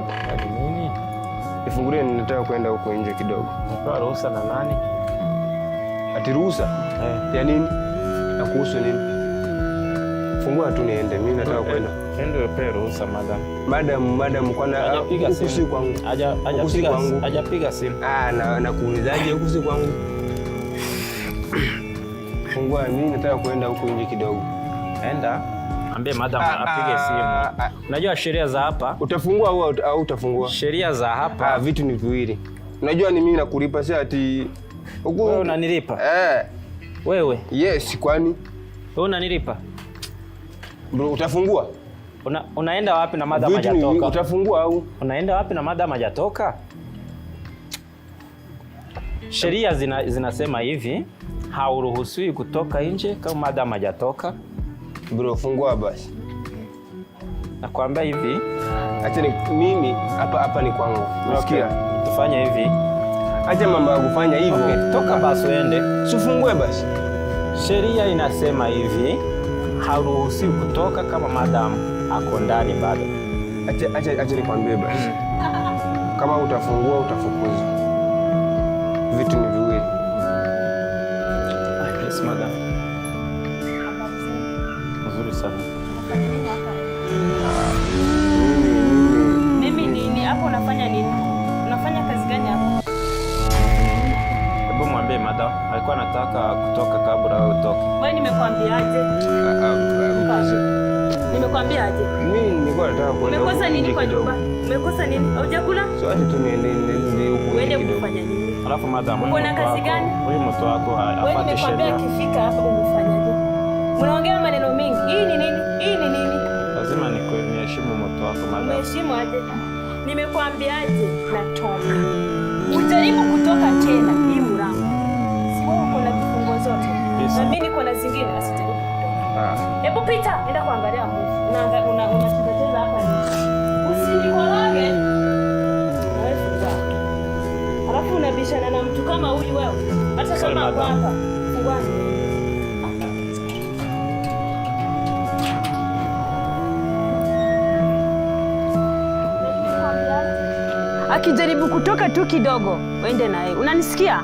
hapo. Hadi nini? Nifungulie, ninataka kwenda huko nje kidogo. Umepewa ruhusa na nani? Ati ruhusa? Eh. Ya nini? Na kuhusu nini? Fungua tu niende, mimi nataka kwenda. Ndio upewe ruhusa madam. Madam, madam, kwana Hajapiga huku si simu. kwangu. Huku si kwangu. Hajapiga simu. Ah, na kuulizaje huku si kwangu? Fungua, mimi nataka kwenda huku nje kidogo. Enda. Ambie madam Ah, apige ah, simu. ah. Unajua sheria za hapa? Utafungua au utafungua? Sheria za hapa. Ah, vitu ni viwili. Unajua ni mimi nakulipa, si ati huku. Wewe unanilipa? Eh. Wewe? Yes, kwani? Wewe unanilipa? Bro, utafungua? Unaenda wapi na madam Vitu ni viwili, hajatoka? utafungua au? Unaenda wapi na madam hajatoka? Sheria zinasema hivi, hauruhusiwi kutoka nje kama madam hajatoka. Bro, fungua basi. Nakwambia hivi. Acha ni mimi hapa hapa ni kwangu. Unasikia? Okay. Tufanye hivi. Acha mambo ya kufanya hivyo. Okay, toka basi uende. Usifungue basi. Sheria inasema hivi, hauruhusiwi kutoka kama madam ako ndani bado. Acha nikwambie basi. Kama utafungua utafukuzwa. Vitu ni viwili. Yes, madam. Nzuri sana. Mimi nini? Hapo unafanya nini? Unafanya kazi gani hapo? Hebu mwambie madam, alikuwa anataka kutoka kabla wewe utoke. Wewe nimekwambiaje? Nimekwambiaje? Mimi nilikuwa nataka kwenda Umekosa huku nini nje kwa kidogo. nyumba? Umekosa nini? Haujakula? So acha tu niende huku nje Uende kidogo. kufanya nini? Alafu madam, Uko na kazi gani? Huyu mtu wako Wewe hafuati nimekwambia sheria. akifika hapa umefanyaje? Unaongea maneno mengi. Hii ni nini? Hii ni nini? Lazima niheshimu mtu wako madam. Umeheshimu aje? Nimekwambiaje? Natoka. Ujaribu kutoka tena hii mlango. Si wewe uko na vifungo zote. Yes. Na mimi niko na zingine, asijaribu kutoka. Ah. Hebu pita, enda kuangalia movie. Una unacheza hapa nini? Usinikoroge. Na wewe fungua. Alafu unabishana na mtu kama huyu wewe. Hata Sorry, kama ako madam. hapa. Fungua. Akijaribu kutoka tu kidogo, uende na yeye. Unanisikia?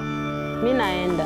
Mi naenda.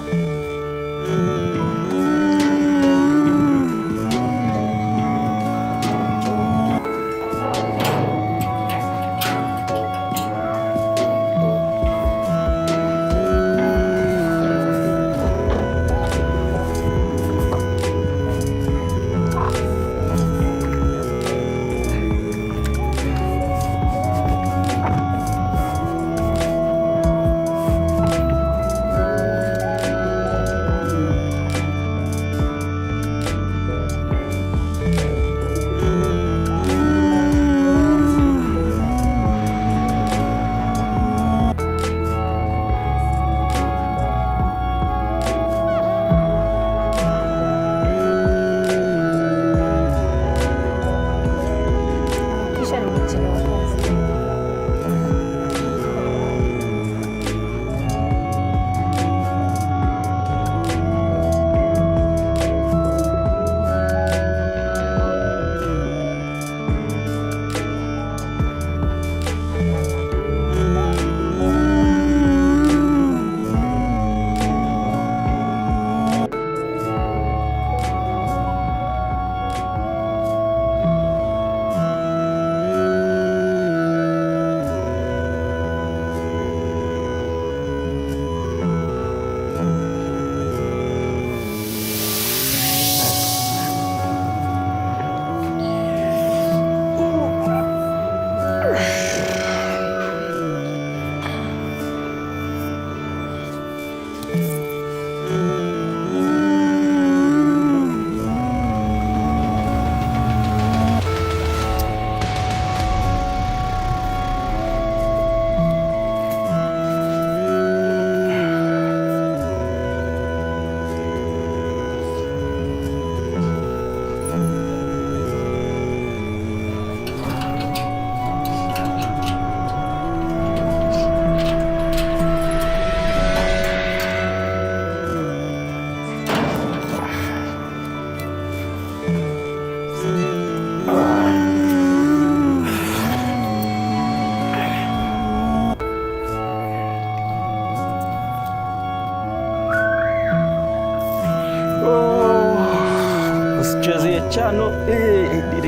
Usichezie chano. Eh, eh,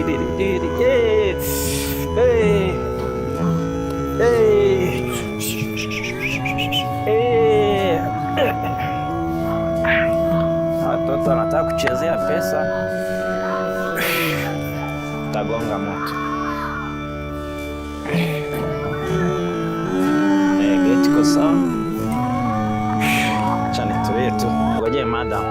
eh, eh. Watoto wanataka kuchezea pesa, tagonga moto. Geti iko sawa. Acha nitulie tu, ngojee madam.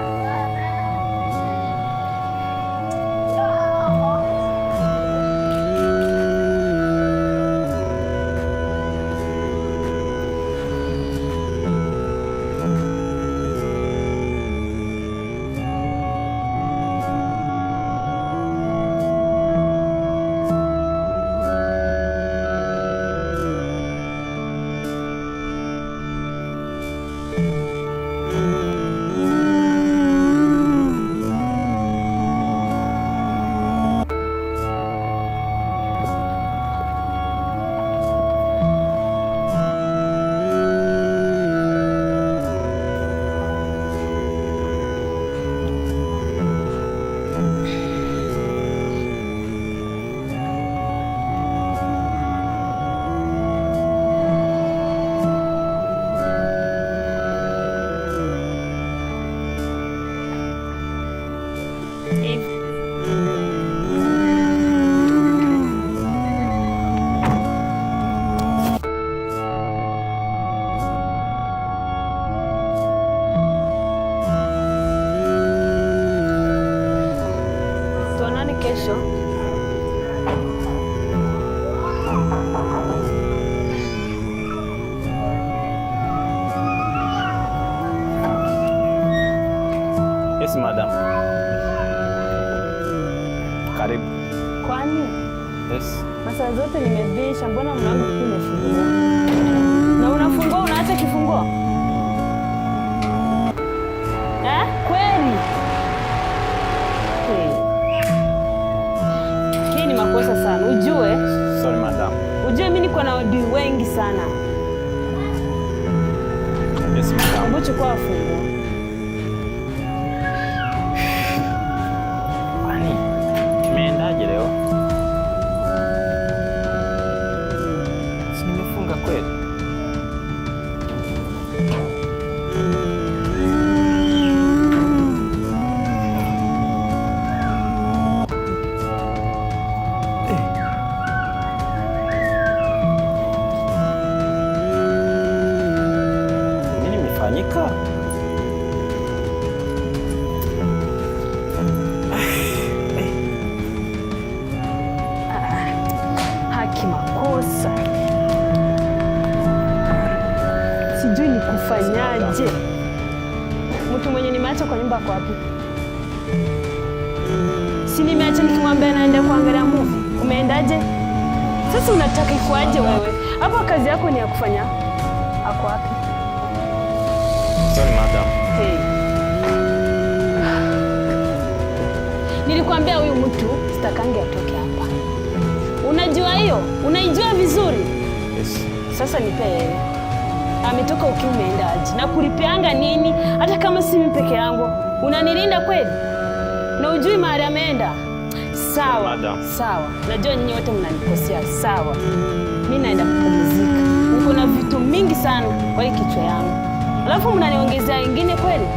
Tuonane kesho. Yes, madam. Karibu. Kwani Yes. masaa zote nimebisha, mbona mlango tu umefunguliwa? Na unafungua unaacha kifunguo eh? Kweli? Hey. Hii ni makosa sana, ujue. Sorry, madam. Ujue mimi niko na wadui wengi sana. Yes, madam. Hebu chukua funguo. Kwani kimeendaje leo? Si nimefunga kweli? Eh. Nini imefanyika? Haki makosa, sijui ni kufanyaje. Mtu mwenye nimeacha kwa nyumba ako wapi? Si nimeacha nikimwambia naenda kuangalia movie. Umeendaje? Sasa unataka ikuaje wewe? Hapo kazi yako ni ya kufanya. Ako wapi? Sorry, madam. Hey. Nilikwambia huyu mtu sitakange atoke hapa. Unajua hiyo? Unaijua vizuri? Yes. Sasa nipe yeye. Ametoka ukiwa umeenda aje? Na kulipeanga nini? Hata kama si mimi peke yangu. Unanilinda kweli? Na ujui mahali ameenda? Sawa. Madam. Sawa. Najua nyinyi wote mnanikosea. Sawa. Mimi naenda kupumzika. Niko na vitu mingi sana kwa hii kichwa yangu. Alafu mnaniongezea ingine kweli?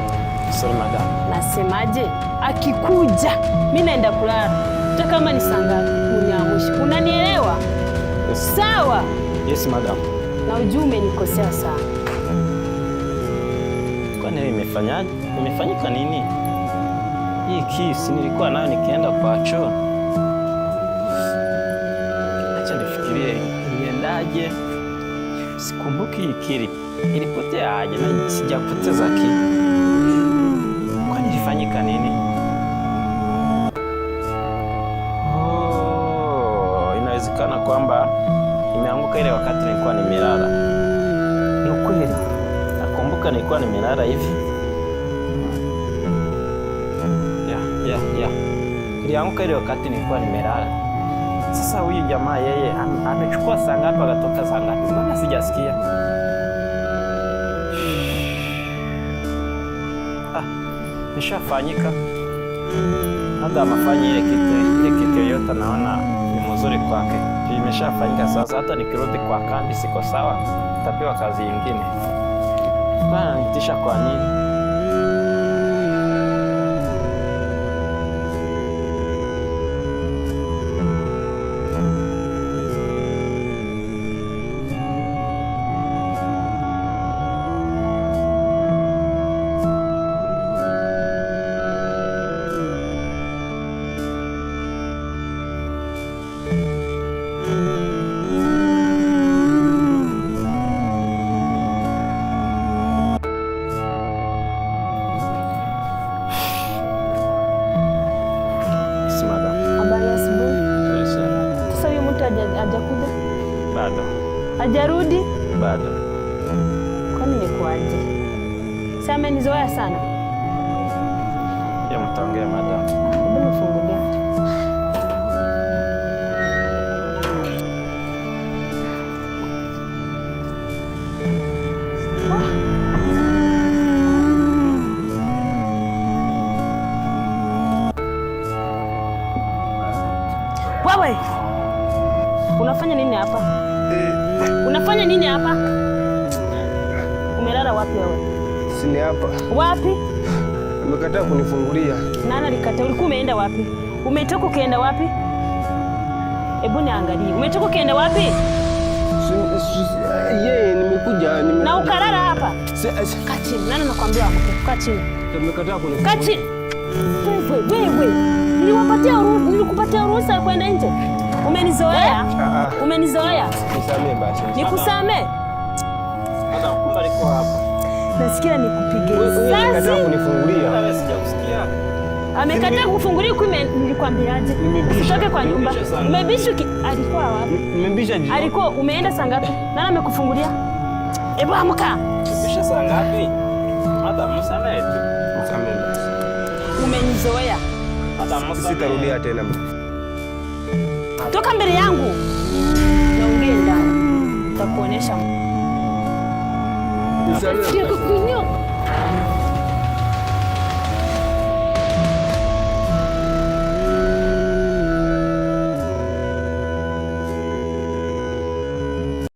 Sorry, madam. Nasemaje? Akikuja mi naenda kulala, hata kama ni saa ngapi, uniamshe. Unanielewa? Yes. Sawa. Yes, madam. Na ujue umenikosea sana. Kwani leo imefanyaje? Imefanyika nini? Hii key si nilikuwa nayo nikienda kwa choo. Acha nifikirie iliendaje. Sikumbuki hii key ilipotea aje na sijapoteza key. Kwani ilifanyika nini? Oh, inawezekana kwamba imeanguka ile wakati nilikuwa nimelala. Ni ukweli. Nakumbuka nilikuwa nimelala hivi. Ya. Ilianguka ile wakati nilikuwa nimelala. Sasa huyu jamaa yeye amechukua saa ngapi akatoka saa ngapi? Mbona sijasikia? Ah, nishafanyika. Hata amafanya ile kitu yoyote naona ni mzuri kwake. Imeshafanyika sasa, hata nikirudi kwa kambi siko sawa, tapewa kazi nyingine. Bwana nitisha kwa nini? Yes, madam. Habari ya asubuhi. Nzuri sana. Sasa huyu mtu hajakuja? Bado, Hajarudi? bado. Kwani ni kuaje? Si amenizoea sana. Ya mtaongea, madam. Hebu nifungulie. Wewe unafanya nini hapa? Unafanya nini hapa? Umelala wapi wewe? Si ni hapa. Wapi? Amekataa kunifungulia. Nani alikataa? Ulikuwa umeenda wapi? Umetoka ukaenda wapi? Hebu niangalie. Umetoka ukaenda wapi? Yeye nimekuja nime Na ukalala hapa? Si Kaa chini. Nani anakuambia amke? Kaa chini. Amekataa Kaa kunifungulia. chini. Wewe wewe. Nilikupatia ruhusa ya kwenda nje. Umenizoea. Ah, ah. Umenizoea. Nisamee basi. Nikusamee. Madam, kumbe alikuwa hapa. Nasikia nikupige Huyu amekataa risasi. kunifungulia. Wewe sijakusikia. Amekataa kufungulia kwa nilikwambiaje? Nimebisha. Usitoke kwa nyumba. Nimebisha sana. Umebisha alikuwa wapi? Nimebisha jioni. Alikuwa umeenda saa ngapi? Nani amekufungulia? Hebu amka. Kisha saa ngapi? Madam, msamehe tu. Nisamee basi. Umenizoea. Madam, msamehe. Sitarudia tena. Toka mbele yangu. Naongea ndani. Nitakuonesha. Nisamee. Nasikia kukunyoka.